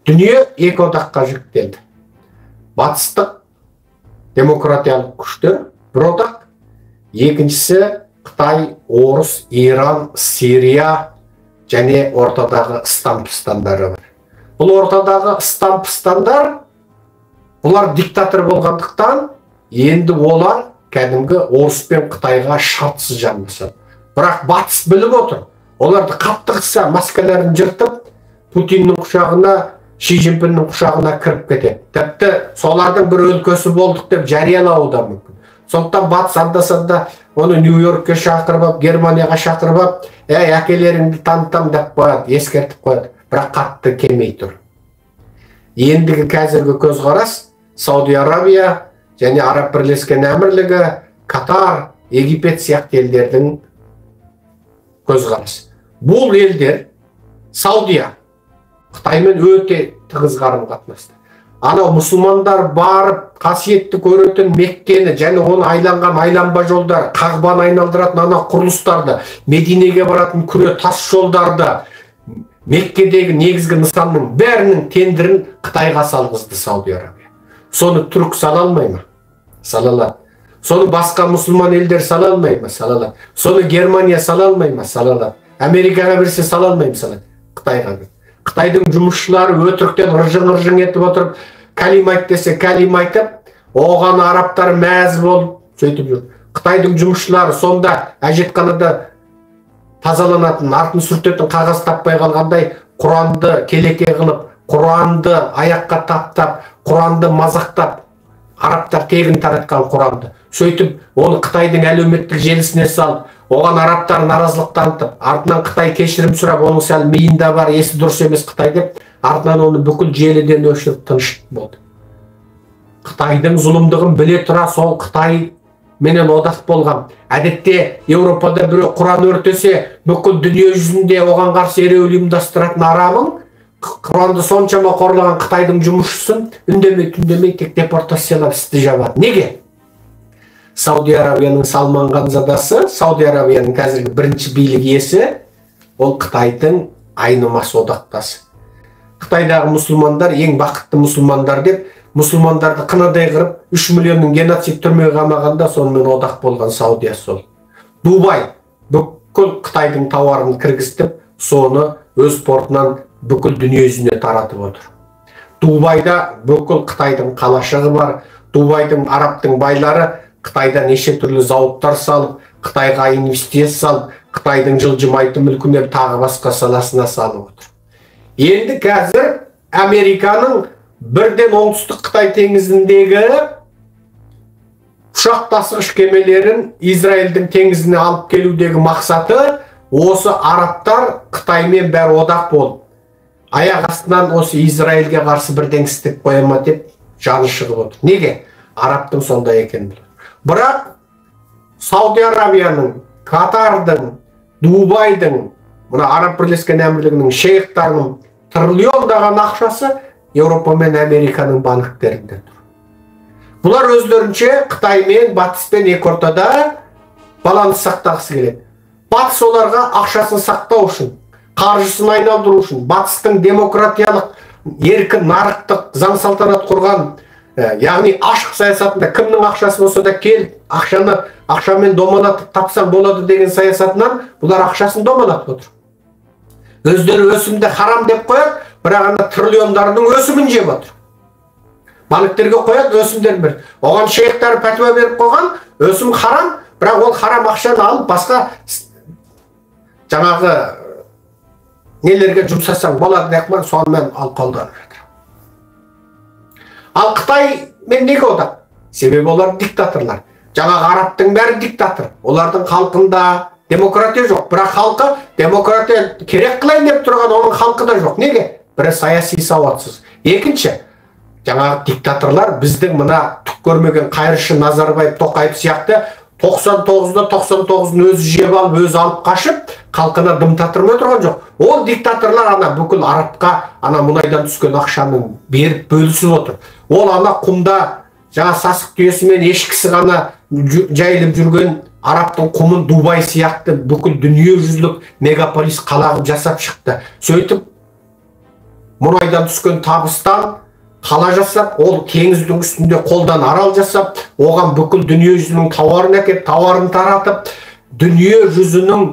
Дүние екі одаққа жіктелді. Батыстық демократиялық күштер бір одақ, екіншісі Қытай, Орыс, Иран, Сирия және ортадағы ыстан-пыстандары бар. Бұл ортадағы ыстан-пыстандар, бұлар диктатор болғандықтан, енді олар кәдімгі Орыс пен Қытайға шартсыз жанасады. Бірақ Батыс біліп отыр. Оларды қатты қысса, маскаларын жыртып, Путиннің құшағына, Ши Цзиньпиннің құшағына кіріп кетеді. Тіпті солардың бір өлкесі болдық деп жариялауы да мүмкін. Сондықтан Батыс анда-санда оны Нью-Йоркке шақырып алып, Германияға шақырып алып, әй, әкелеріңді танытам деп қояды, ескертіп қояды. Бірақ қатты келмей тұр. Ендігі қазіргі көзқарас Сауди Арабия және Араб Бірлескен Әмірлігі, Катар, Египет сияқты елдердің көзқарасы. Бұл елдер Саудия Қытаймен өте тығыз қарым-қатынаста. Анау мұсылмандар барып қасиетті көретін Меккені және оны айланған айланба жолдар, Қағбаны айналдыратын ана құрылыстарды, Мединеге баратын күре тас жолдарды, Меккедегі негізгі нысанның бәрінің тендерін Қытайға салғызды Сауди Арабия. Соны түрік сала алмай ма? Сала алады. Соны басқа мұсылман елдер сала алмай ма? Сала алады. Соны Германия сала алмай ма? Сала алады. Америкаға берсе сала алмай ма? Сала алады. Қытайға берсе. Қытайдың жұмысшылары өтіріктен ыржың-ыржың етіп отырып, кәлима айт десе кәлима айтып, оған арабтар мәз болып сөйтіп жүр. Қытайдың жұмысшылары сонда әжетханада тазаланатын, артын сүртетін қағаз таппай қалғандай, Құранды келеке қылып, Құранды аяққа таптап, Құранды мазақтап, арабтар тегін таратқан Құранды. Сөйтіп, оны Қытайдың әлеуметтік желісіне салып, оған арабтар наразылық танытып, артынан Қытай кешірім сұрап, оның сәл миында бар, есі дұрыс емес Қытай деп, артынан оны бүкіл желіден өшіріп тыныш болды. Қытайдың зұлымдығын біле тұра сол Қытай менен одақ болған. Әдетте Еуропада біреу Құран өртесе, бүкіл дүние жүзінде оған қарсы ереуіл ұйымдастыратын арабың, Құранды соншама қорлаған Қытайдың жұмысшысын үндемей түндемей тек депортациялап істі жабады. Неге? Сауди Арабияның Салман ханзадасы, Сауди Арабияның қазіргі бірінші билік иесі, ол Қытайдың айнымас одақтасы. Қытайдағы мұсылмандар ең бақытты мұсылмандар деп, мұсылмандарды қынадай қырып, 3 миллионның геноцид түрмеге қамағанда сонымен одақ болған Саудия сол. Дубай бүкіл Қытайдың тауарын кіргізтіп, соны өз портынан бүкіл дүние жүзіне таратып отыр. Дубайда бүкіл Қытайдың қалашығы бар. Дубайдың арабтың байлары Қытайда неше түрлі зауыттар салып, Қытайға инвестиция салып, Қытайдың жылжымайтын мүлкіне тағы басқа саласына салып отыр. Енді қазір Американың бірден оңтүстік Қытай теңізіндегі ұшақ тасығыш кемелерін Израильдің теңізіне алып келудегі мақсаты осы арабтар Қытаймен бәрі одақ болып, аяқ астынан осы Израильге қарсы бірден істеп қоя ма деп жаны шығып отыр. Неге? Арабтың сондай екенін біледі. Бірақ Сауди Арабияның, Катардың, Дубайдың, мына Араб Бірлескен Әмірлігінің шейхтарының триллиондаған ақшасы Еуропа мен Американың банктерінде тұр. Бұлар өздерінше Қытаймен, Батыспен екі ортада баланс сақтағысы келеді. Батыс оларға ақшасын сақтау үшін, қаржысын айналдыру үшін, Батыстың демократиялық, еркін нарықтық заң салтанат құрған, яғни ашық саясатында кімнің ақшасы болса да кел, ақшаны ақшамен домалатып тапсаң болады деген саясатынан бұлар ақшасын домалатып отыр. Өздері өсімді харам деп қояды, бірақ ана триллиондарының өсімін жеп отыр. Банктерге қояды, өсімдерін береді. Оған шейхтар пәтуа беріп қойған, өсім харам, бірақ ол харам ақшаны алып басқа жаңағы нелерге жұмсасаң болады деп қойған, сонымен алып қолданып жатыр. Ал Қытаймен неге одақ? Себебі олар диктаторлар. Жаңағы арабтың бәрі диктатор. Олардың халқында демократия жоқ. Бірақ халқы демократия керек қылайын деп тұрған оның халқы да жоқ. Неге? Бірі саяси сауатсыз. Екінші, жаңағы диктаторлар біздің мына түк көрмеген қайыршы Назарбаев, Тоқаев сияқты 99-да 99-ын өзі жеп алып, өзі алып қашып, халқына дым татырмай тұрған жоқ. Ол диктаторлар ана бүкіл арабқа ана мұнайдан түскен ақшаны беріп бөлісіп отыр. Ол ана құмда жаңа сасық түйесі мен ешкісі ғана жайылып жүрген Арабтың құмын Дубай сияқты бүкіл дүниежүзілік мегаполис қала қылып жасап шықты. Сөйтіп мұнайдан түскен табыстан қала жасап, ол теңіздің үстінде қолдан арал жасап, оған бүкіл дүниежүзінің тауарын әкеп, тауарын таратып, дүниежүзінің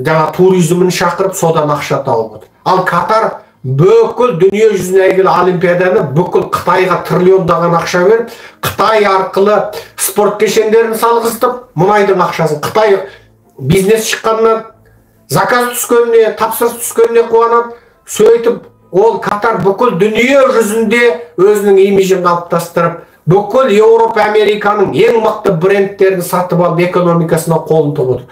жаңа туризмін шақырып, содан ақша тауып отыр. Ал Катар бүкіл дүниежүзіне әйгілі олимпиаданы бүкіл Қытайға триллиондаған ақша беріп, Қытай арқылы спорт кешендерін салғызтып, мұнайдың ақшасын Қытай бизнес шыққаннан, заказ түскеніне, тапсырыс түскеніне қуанады. Сөйтіп ол Катар бүкіл дүние жүзінде өзінің имиджін қалыптастырып, бүкіл Еуропа, Американың ең мықты брендтерін сатып алып, экономикасына қолын тығып отыр.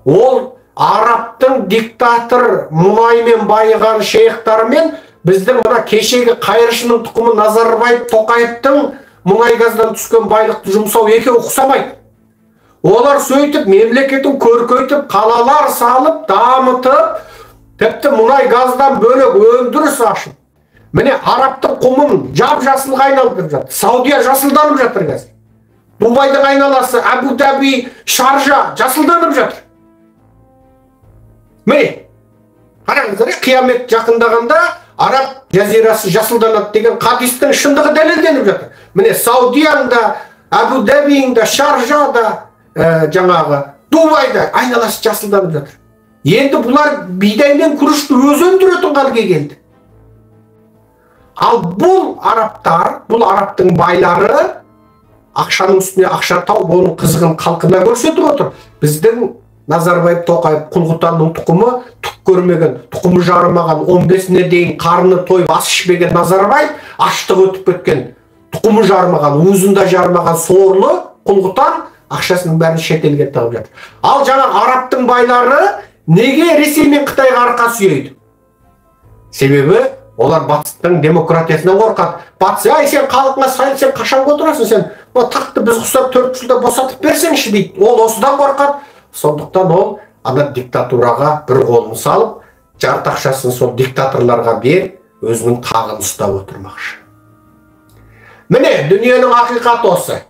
Ол арабтың диктатор мұнаймен байыған шейхтарымен біздің мына кешегі қайыршының тұқымы Назарбаев, Тоқаевтың мұнай газдан түскен байлықты жұмсау екеуі ұқсамайды. Олар сөйтіп мемлекетін көркейтіп, қалалар салып, дамытып, тіпті мұнай газдан бөлек өндіріс ашып, міне арабтың құмын жап-жасылға айналдырып жатыр. Саудия жасылданып жатыр қазір. Дубайдың айналасы, Әбу-Даби, Шаржа жасылданып жатыр. Міне, қараңыздар, қиямет жақындағанда араб жазирасы жасылданады деген хадистің шындығы дәлелденіп жатыр. Міне, Саудияның да, Әбу-Дабидің да, Шаржа да, жаңағы Дубайда айналасы жасылданып жатыр. Енді бұлар бидай мен күрішті өзі өндіретін халге келді. Ал бұл арабтар, бұл арабтың байлары ақшаның үстіне ақша тауып, оның қызығын халқына көрсетіп отыр. Біздің Назарбаев, Тоқаев, Құлғұтанның тұқымы түк көрмеген, тұқымы жарымаған, 15-іне дейін қарны тойып ас ішпеген Назарбаев, аштық өтіп кеткен, тұқымы жарымаған, уызында жарымаған сорлы Құлғұтан ақшасының бәрін шетелге тығып жатыр. Ал жаңа арабтың байлары неге Ресей мен Қытайға арқа сүйейді? Себебі олар батыстың демократиясынан қорқады. Батыс, ай сен халқыңа сай, сен қашан отырасың, сен тақты біз ұқсап 4 жылда босатып берсеңші дейді. Ол осыдан қорқады. Сондықтан ол ана диктатураға бір қолын салып, жарты ақшасын сол диктаторларға беріп, өзінің тағын ұстап отырмақшы. Міне, дүниенің ақиқаты осы.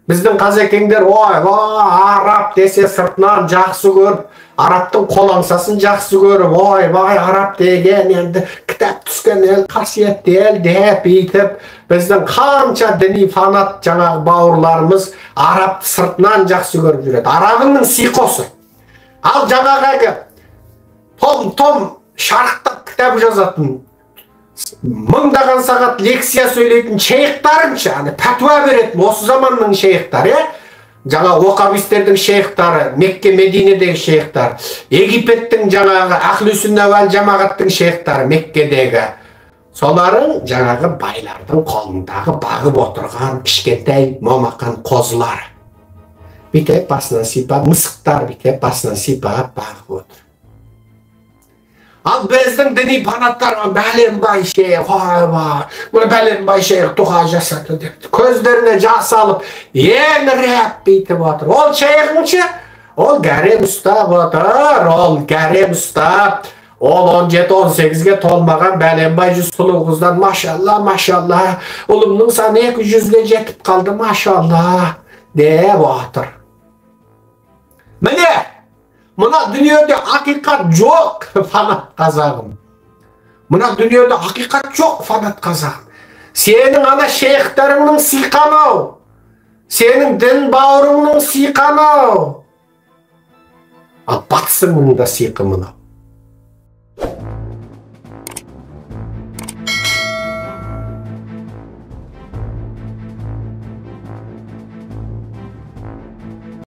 Біздің қазекеңдер, ой, араб десе сыртынан жақсы көріп, арабтың қолаңсасын жақсы көріп, ой, бай, араб деген енді кітап түскен ел, қасиетті ел деп бүйтіп, біздің қанша діни фанат жаңағы бауырларымыз араб сыртынан жақсы көріп жүреді. Арабының сиқосы. Ал жаңағы том-том шарықтап кітап жазатын, мыңдаған сағат лекция сөйлейтін шейхтарынша, аны пәтуа беретін осы заманның шейхтары, жаңа уахабистердің шейхтары, Мекке, Мединедегі шейхтар, Египеттің жаңағы Ахлü Сүнна уәл жамағаттың шейхтары Меккедегі, соларың жаңағы байлардың қолындағы бағып отырған кішкентай момақан қозылары. Бүйтіп басынан сипап, мысықтар бүйтіп басынан сипап бағып отыр. Ал біздің діни фанаттар бәленбай шейх, ойбай, мұны бәленбай шейх дұға жасады деп көздеріне жас алып, еңіреп бүйтіп отыр. Ол шейхіңше, ол гарем ұстап отыр, ол гарем ұстап, ол 17-18-ге толмаған бәленбай жүз сұлу қыздан машалла, машалла, ұлымның саны 200-ге жетіп қалды, машалла деп отыр. Міне, мына дүниеде ақиқат жоқ, фанат қазағым. Мына дүниеде ақиқат жоқ, фанат қазағым. Сенің ана шейхтарыңның сиқаны ау. Сенің дін бауырыңның сиқаны ау. Ал батысыңның да сиқы мынау.